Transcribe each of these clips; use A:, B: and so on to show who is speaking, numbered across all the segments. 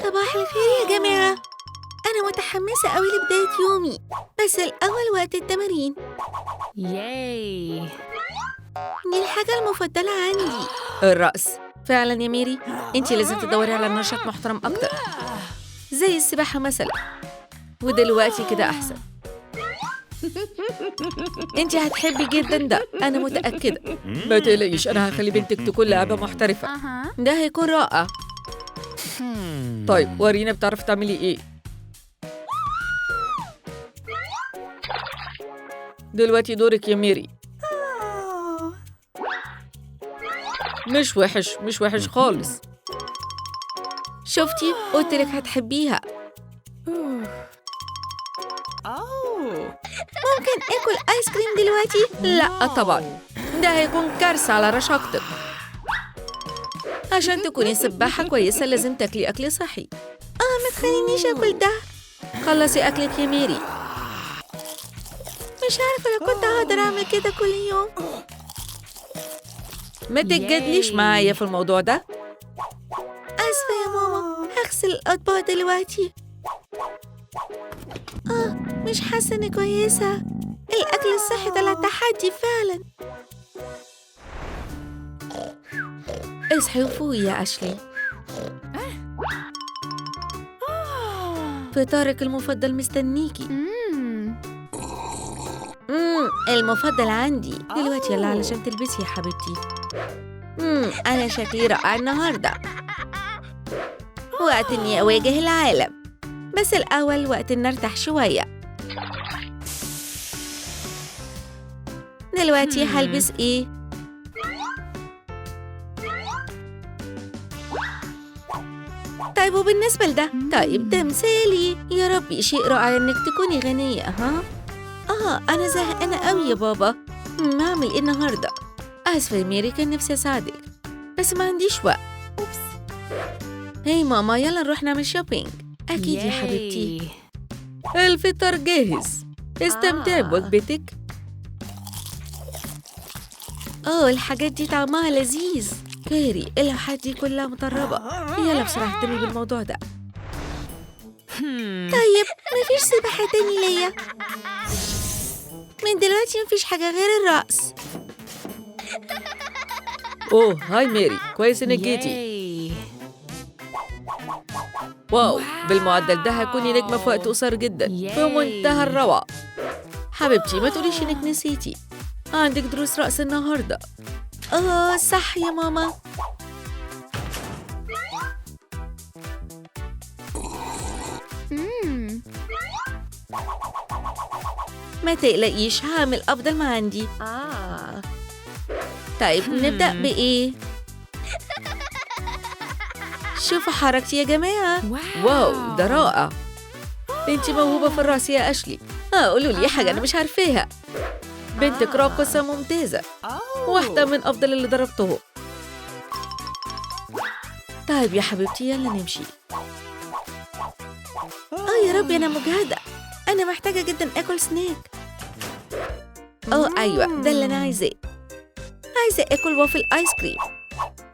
A: صباح الخير يا جماعة. أنا متحمسة أوي لبداية يومي، بس الأول وقت التمارين.
B: yay!
A: دي الحاجة المفضلة عندي، الرقص. فعلا يا ميري، انتي لازم تدوري على نشاط محترم أكتر، زي السباحة مثلا. ودلوقتي كده أحسن. انتي هتحبي جدا ده، أنا متأكدة. ما تقلقيش، أنا هخلي بنتك تكون لاعبة محترفة. ده هيكون رائع. طيب ورينا بتعرفي تعملي إيه. دلوقتي دورك يا ميري. مش وحش، مش وحش خالص. شفتي؟ قلتلك هتحبيها. ممكن اكل ايس كريم دلوقتي؟ لا طبعا، ده هيكون كارثة على رشاقتك. عشان تكوني سباحة كويسة لازم تاكلي أكل صحي. ما تخلينيش اكل ده. خلصي أكلك يا ميري. مش عارفة لو كنت هقدر أعمل كده كل يوم. ما تتجادليش معايا في الموضوع ده. آسفة يا ماما، هغسل الأطباق دلوقتي. مش حاسة إني كويسة. الأكل الصحي طلع تحدي فعلا. اصحي وفوقي يا أشلي. فطارك المفضل مستنيكي. المفضل عندي دلوقتي. يلا علشان تلبسي يا حبيبتي. أنا شكلي رائع النهاردة. وقت إني أواجه العالم، بس الأول وقت إني أرتاح شوية. دلوقتي هلبس إيه؟ طيب وبالنسبة لده؟ طيب ده مثالي. يا ربي، شيء رائع إنك تكوني غنية. ها؟ أنا زهقانة أوي يا بابا. ما أعمل إيه النهاردة؟ آسفة يا ميري، كان نفسي أساعدك بس ما عنديش وقت. hey ماما، يلا نروح نعمل shopping. أكيد يا حبيبتي. الفطار جاهز، استمتعي بوجبتك. الحاجات دي طعمها لذيذ. كاري، اللوحات دي كلها مطربة. يلا بسرعة اهتمي بالموضوع ده. طيب مفيش سباحة تاني ليا من دلوقتي، مفيش حاجة غير الرقص. hi ميري، كويس انك جيتي. wow، بالمعدل ده هتكوني نجمة في وقت قصير جدا، في منتهى الروعة. حبيبتي ما تقوليش انك نسيتي، عندك دروس رقص النهاردة. صح يا ماما. ما تقلقيش، هعمل أفضل ما عندي. طيب نبدأ بإيه؟ شوفوا حركتي يا جماعة. wow، ده رائع. انتي موهوبة في الرقص يا أشلي. قولوا لي حاجة أنا مش عارفاها. بنتك راقصة ممتازة، واحدة من أفضل اللي ضربته. طيب يا حبيبتي يلا نمشي. يا ربي أنا مجهدة، أنا محتاجة جدا آكل سناك. أيوة، ده اللي أنا عايزاه. عايزة آكل وافل آيس كريم.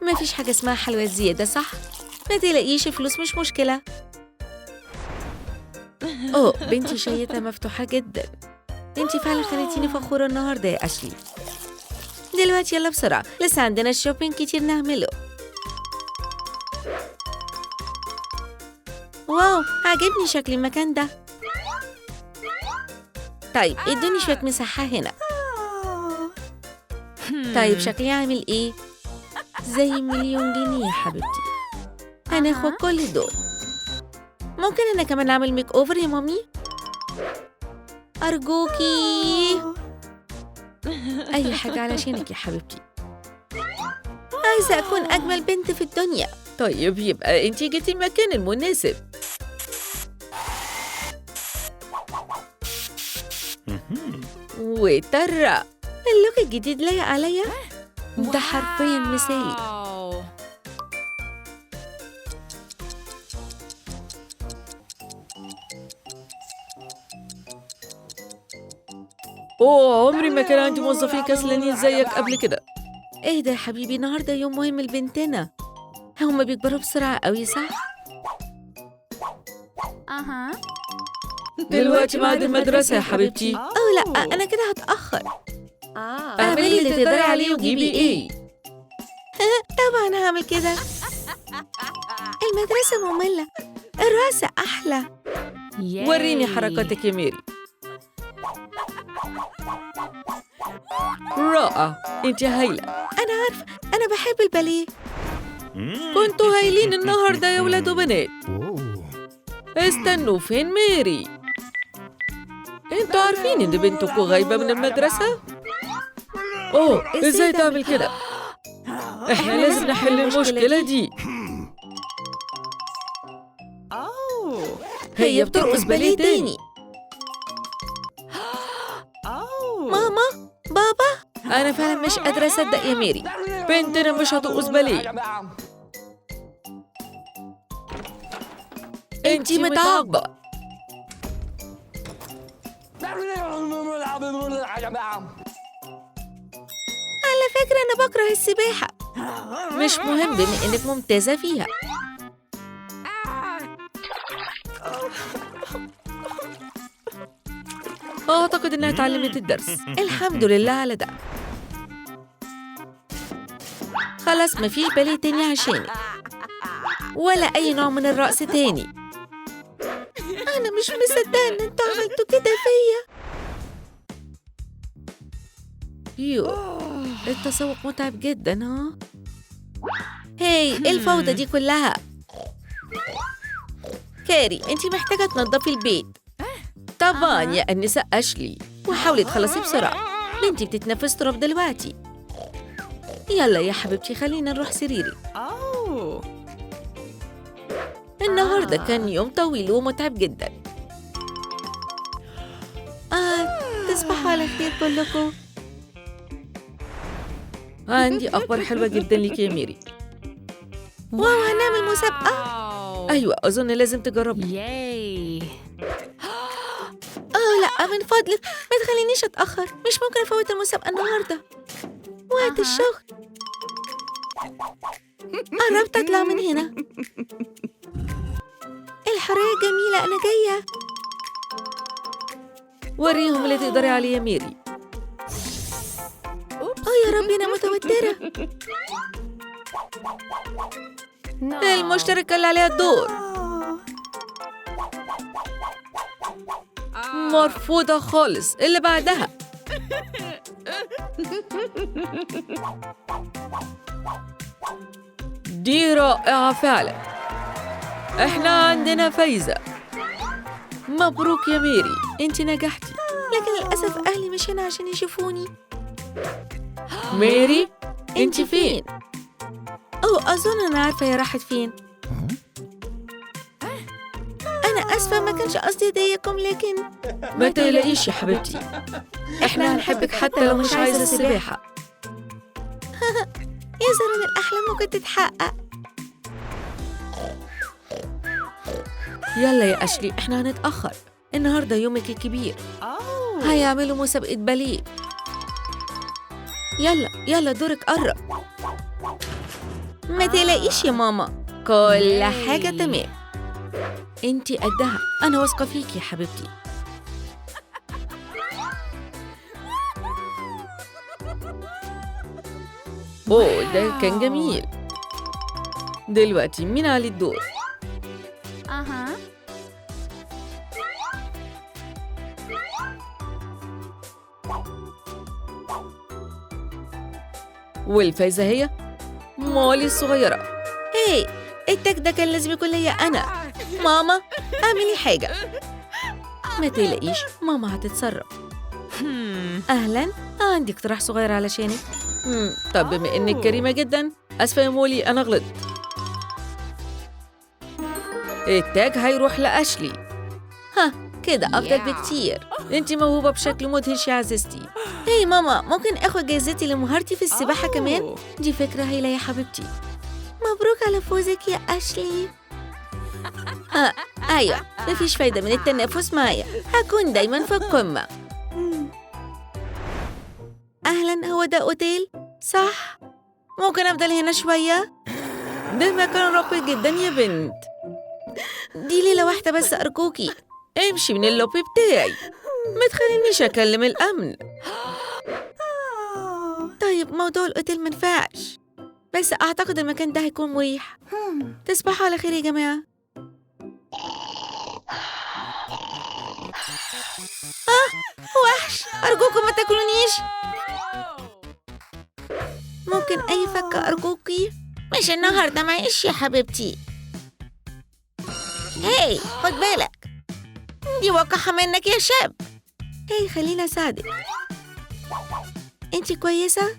A: مفيش حاجة اسمها حلويات زيادة صح؟ ما تلاقيش فلوس مش مشكلة. بنتي شهيتها مفتوحة جدا. انتي فعلا خليتيني فخورة النهاردة يا أشلي. دلوقتي يلا بسرعة، لسه عندنا shopping كتير نعمله. wow، عجبني شكل المكان ده. طيب ادوني شوية مساحة هنا. طيب شكلي عامل ايه؟ زي 1,000,000 جنيه يا حبيبتي. هناخد كل دول. ممكن انا كمان اعمل makeover يا مامي؟ ارجوكي. اي حاجة علشانك يا حبيبتي. عايزة اكون اجمل بنت في الدنيا. طيب يبقى انتي جيتي المكان المناسب. وترى ال look الجديد لايق عليا. ده حرفيا مثالي. عمري ما كان عندي موظفين كسلانين زيك قبل كده. اهدى يا حبيبي، النهارده يوم مهم لبنتنا. هما بيكبروا بسرعة قوي صح؟
C: دلوقتي ميعاد المدرسة يا حبيبتي.
A: أوه لا، أنا كده هتأخر.
C: اعملي اللي تقدري عليه وجيبي إيه.
A: طبعا هعمل كده. المدرسة مملة، الرقص أحلى.
C: وريني حركاتك يا ميري. رائع، انت هايلة.
A: أنا عارفة، أنا بحب الباليه.
C: كنتوا هايلين النهاردة يا ولاد وبنات. استنوا، فين ميري؟ انتوا عارفين ان بنتكم غايبة من المدرسة؟ أوه، ازاي تعمل كده؟ احنا لازم نحل المشكلة دي. هي بترقص باليه تاني.
A: ماما، بابا،
C: أنا فعلا مش قادرة أصدق يا ميري، بنتنا مش هترقص باليه. انتي متعاقبة.
A: على فكرة أنا بكره السباحة.
C: مش مهم بما إنك ممتازة فيها. أعتقد إنها اتعلمت الدرس.
A: الحمد لله على ده. خلاص، مفيش باليه تاني عشانك، ولا أي نوع من الرقص تاني. أنا مش مصدقة إن أنتوا عملتوا كده فيا.
C: يو، التسوق متعب جدا. ها،
A: هاي، إيه الفوضى دي كلها؟ كاري، أنتي محتاجة تنظفي البيت.
C: طبعا يا أنسة أشلي،
A: وحاولي تخلصي بسرعة، بنتي بتتنفس تراب دلوقتي. يلا يا حبيبتي، خلينا نروح سريري. النهاردة كان يوم طويل ومتعب جدا. تصبحوا على خير كلكم.
C: عندي أخبار حلوة جدا ليكي يا ميري.
A: واو، هنعمل مسابقة؟
C: أيوة، أظن لازم تجربي.
A: لا، من فضلك ما تخلينيش أتأخر، مش ممكن أفوت المسابقة النهاردة. وقت الشغل قربت أطلع من هنا. الحرية جميلة، أنا جاية.
C: وريهم اللي تقدري عليه يا ميري.
A: يا ربي، أنا متوترة.
C: المشتركة اللي عليها الدور مرفوضة خالص. اللي بعدها. دي رائعة فعلا. احنا عندنا فايزة. مبروك يا ميري، انت نجحتي.
A: لكن للأسف أهلي مش هنا عشان يشوفوني.
C: ميري، انت فين؟
A: أوه، أظن أنا عارفة هي راحت فين. أنا آسفة، ما كانش قصدي أضايقكم، لكن
C: ما تقلقيش يا حبيبتي، احنا هنحبك حتى لو مش عايزة السباحة.
A: يا ترى إن الأحلام ممكن تتحقق.
C: يلا يا أشلي، احنا هنتأخر. النهاردة يومك الكبير. هيعملوا مسابقة باليه. يلا يلا، دورك قرب.
A: ما تقلقيش يا ماما، كل حاجة تمام.
C: انتي قدها، أنا واثقة فيكي يا حبيبتي. أوه، ده كان جميل. دلوقتي مين عليه الدور؟ والفايزة هي مولي الصغيرة.
A: هاي، التاج ده كان لازم يكون ليا أنا. ماما، اعملي حاجة.
C: ما تقلقيش، ماما هتتصرف. أهلا، عندي اقتراح صغير علشانك. طب بما إنك كريمة جدا، أسفة يا مولي، أنا غلطت. التاج هيروح لأشلي.
A: ها، كده أفضل بكتير.
C: أنت موهوبة بشكل مدهش يا عزيزتي.
A: هاي ماما، ممكن آخد جايزتي لمهارتي في السباحة كمان؟
C: دي فكرة هايلة يا حبيبتي.
A: مبروك على فوزك يا أشلي. أيوة، مفيش فايدة من التنافس معايا، هكون دايما في القمة. أهلا، هو ده أوتيل؟ صح؟ ممكن أفضل هنا شوية؟
C: ده مكان راقي جدا يا بنت.
A: دي ليلة واحدة بس أرجوكي.
C: امشي من اللوبي بتاعي، ما تخلينيش أكلم الأمن.
A: طيب موضوع الأوتيل منفعش، بس أعتقد المكان ده هيكون مريح. تصبحوا على خير يا جماعة. وحش، أرجوكم ما تاكلونيش. ممكن أي فكة أرجوكي؟ مش النهاردة، معلش يا حبيبتي. هاي خد بالك، دي وقحة منك يا شاب. هاي خليني أساعدك. انتي كويسة؟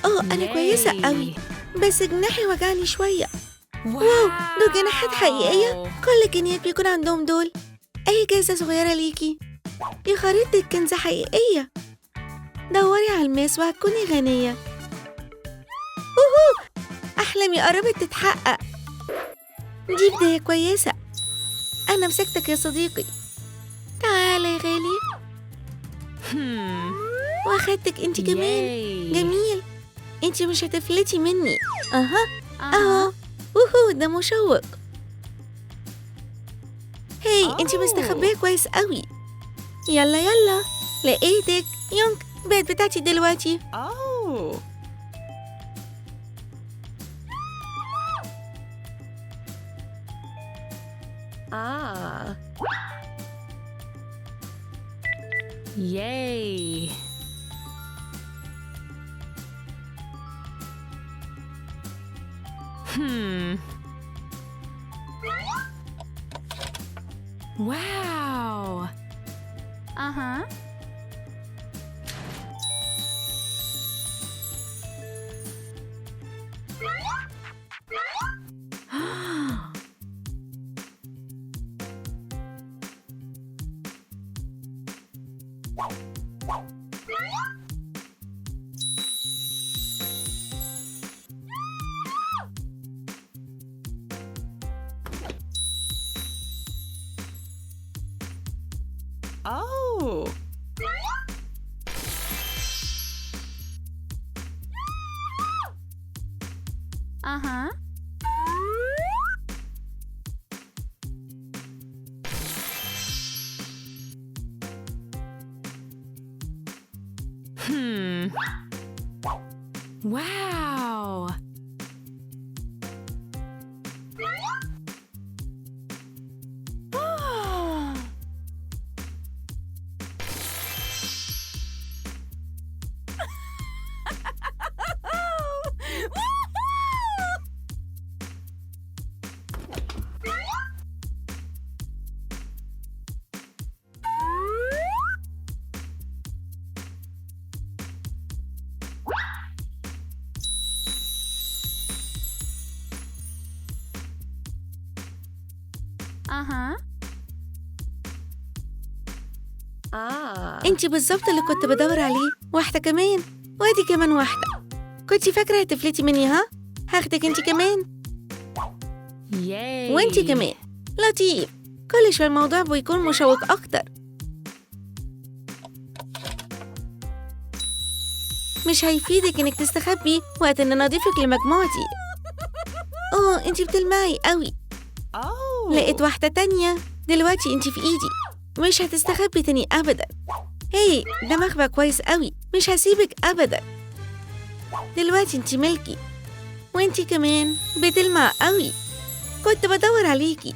A: أنا كويسة قوي، بس جناحي وجعني شوية. واو، دول جناحات حقيقية؟ كل الجنيات بيكون عندهم دول. أي جايزة صغيرة ليكي. دي خريطة كنز حقيقية. دوري على الماس وهتكوني غنية. أوهو، أحلامي قربت تتحقق. دي بداية كويسة. أنا مسكتك يا صديقي. تعالي يا غالي. وأخدتك أنت كمان. جميل، أنت مش هتفلتي مني. أها أهو. أوهو، ده مشوق. هاي، أنت مستخبية كويس قوي. يلا يلا، لقيتك. يونك بقت بتاعتي دلوقتي.
B: Yay. Wow. Uh-huh.
C: Oh.
B: Uh-huh. Wow. Uh-huh.
A: انتي بالظبط اللي كنت بدور عليه. واحدة كمان، وادي كمان واحدة. كنتي فاكرة هتفلتي مني؟ ها؟ هاخدك انتي كمان.
B: Yay.
A: وانتي كمان. لطيف، كل شوية الموضوع بيكون مشوق أكتر. مش هيفيدك انك تستخبي وقت ان انا اضيفك لمجموعتي. انتي بتلمعي قوي. لقيت واحدة تانية. دلوقتي انتي في ايدي، مش هتستخبي تاني ابدا. هاي، ده مخبأ كويس قوي، مش هسيبك ابدا. دلوقتي انتي ملكي. وانتي كمان بتلمع قوي. كنت بدور عليكي.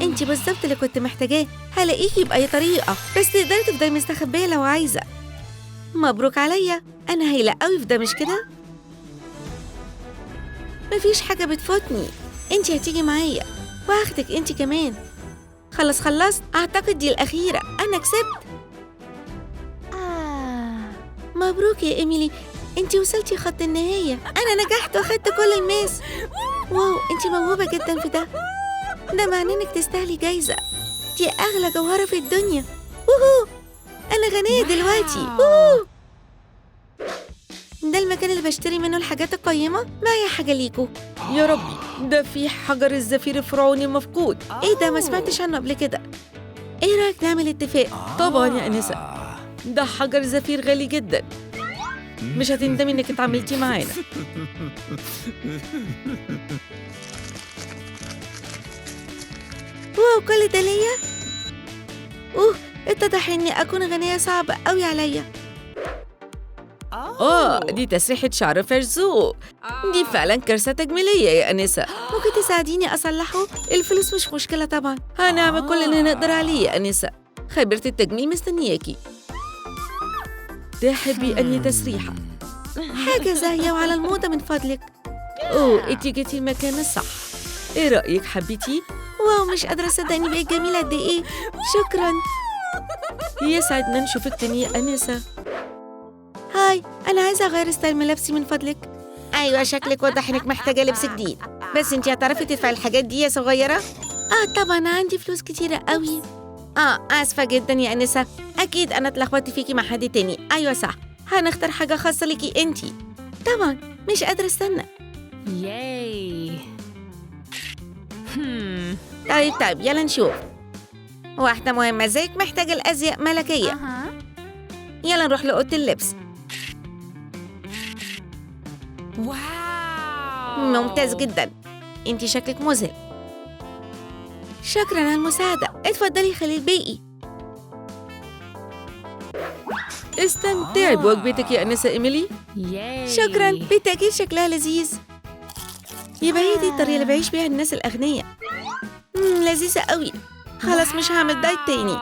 A: انتي بالظبط اللي كنت محتاجاه. هلاقيكي بأي طريقة، بس تقدري تفضلي مستخبية لو عايزة. مبروك عليا، أنا هايلة قوي في ده، مش كده؟ مفيش حاجة بتفوتني. انتي هتيجي معايا وهاخدك انتي كمان. خلاص خلصت، أعتقد دي الأخيرة. أنا كسبت. مبروك يا إيميلي، انتي وصلتي خط النهاية. أنا نجحت وأخدت كل الماس. واو، انتي موهوبة جدا في ده. ده معناه إنك تستاهلي جايزة. دي أغلى جوهرة في الدنيا. ووهو، أنا غنية دلوقتي. ووهو. ده المكان اللي بشتري منه الحاجات القيمة. معايا حاجة ليكو.
C: يا ربي، ده في حجر الزفير الفرعوني المفقود.
A: ايه ده؟ ما سمعتش عنه قبل كده. ايه رأيك نعمل اتفاق؟
C: طبعا يا أنسة، ده حجر زفير غالي جدا. مش هتندمي انك اتعاملتي معانا.
A: wow، كل ده ليا؟ أوه، اتضح إني أكون غنية صعبة أوي عليا.
C: دي تسريحة شعر فرزوق. دي فعلا كارثة تجميلية يا أنسة.
A: ممكن تساعديني أصلحه؟ الفلوس مش مشكلة طبعا.
C: هنعمل كل اللي نقدر عليه يا أنسة. خبيرة التجميل مستنياكي. تحبي أنهي تسريحة؟
A: حاجة زاهية وعلى الموضة من فضلك.
C: أوه، انتي جيتي المكان الصح. إيه رأيك حبيتي؟
A: واو، مش قادرة أصدق إني بقيت جميلة قد إيه. شكرا.
C: يسعدنا نشوفك تاني يا أنسة.
A: hi، أنا عايزة أغير style ملابسي من فضلك. أيوة، شكلك واضح إنك محتاجة لبس جديد. بس أنتي هتعرفي تدفعي الحاجات دي يا صغيرة؟ طبعا عندي فلوس كتيرة قوي. آسفة جدا يا أنسة، أكيد أنا اتلخبطت فيكي مع حد تاني. أيوة صح، هنختار حاجة خاصة ليكي أنتي. طبعا، مش قادرة أستنى.
B: yay.
A: طيب يلا نشوف. واحدة مهمة زيك محتاجة الأزياء ملكية. يلا نروح لأوضة اللبس.
B: wow،
A: ممتاز جدا، انتي شكلك مذهل. شكرا على المساعدة، اتفضلي خلي الباقي.
C: استمتعي بوجبتك يا أنسة إيميلي.
A: شكرا، بالتأكيد شكلها لذيذ. يبقى هي دي الطريقة اللي بعيش بيها الناس الأغنياء. لذيذة قوي. خلاص مش هعمل دايت تاني.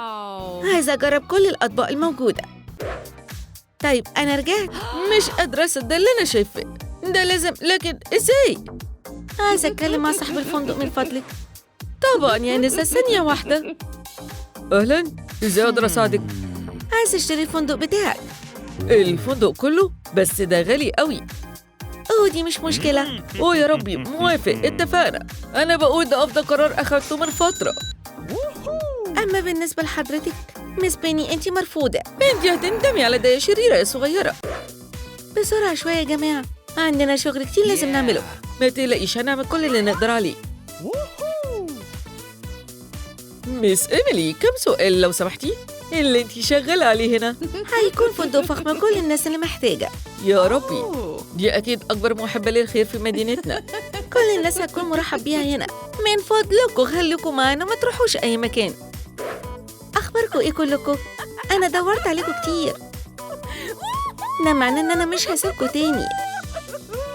A: عايزة أجرب كل الأطباق الموجودة. طيب أنا رجعت.
C: مش قادرة أصدق اللي أنا شايفاه ده، لازم، لكن إزاي؟
A: عايزة أتكلم مع صاحب الفندق من فضلك.
C: طبعا يا أنسة، ثانية واحدة. أهلا، إزاي أقدر أساعدك؟
A: عايزة أشتري الفندق بتاعك.
C: الفندق كله؟ بس ده غالي قوي.
A: أوه، دي مش مشكلة.
C: أوه يا ربي، موافق، اتفقنا. أنا بقول ده أفضل قرار أخدته من فترة.
A: أما بالنسبة لحضرتك مس بيني، أنتي مرفوضة.
C: أنتي هتندمي على ده يا شريرة يا صغيرة.
A: بسرعة شوية يا جماعة، عندنا شغل كتير لازم نعمله.
C: ما تقلقيش، هنعمل كل اللي نقدر عليه. مس إيميلي، كم سؤال لو سمحتي؟ اللي انتي شغالة عليه هنا؟
A: هيكون فندق فخم كل الناس اللي محتاجة.
C: يا ربي، دي أكيد أكبر محبة للخير في مدينتنا.
A: كل الناس هتكون مرحب بيها هنا. من فضلكم خليكم معانا، ما تروحوش أي مكان. أخباركم إيه كلكم؟ أنا دورت عليكم كتير. ده معناه إن أنا مش هسيبكم تاني.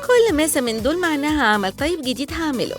A: كل ماسة من دول معناها عمل طيب جديد هعمله.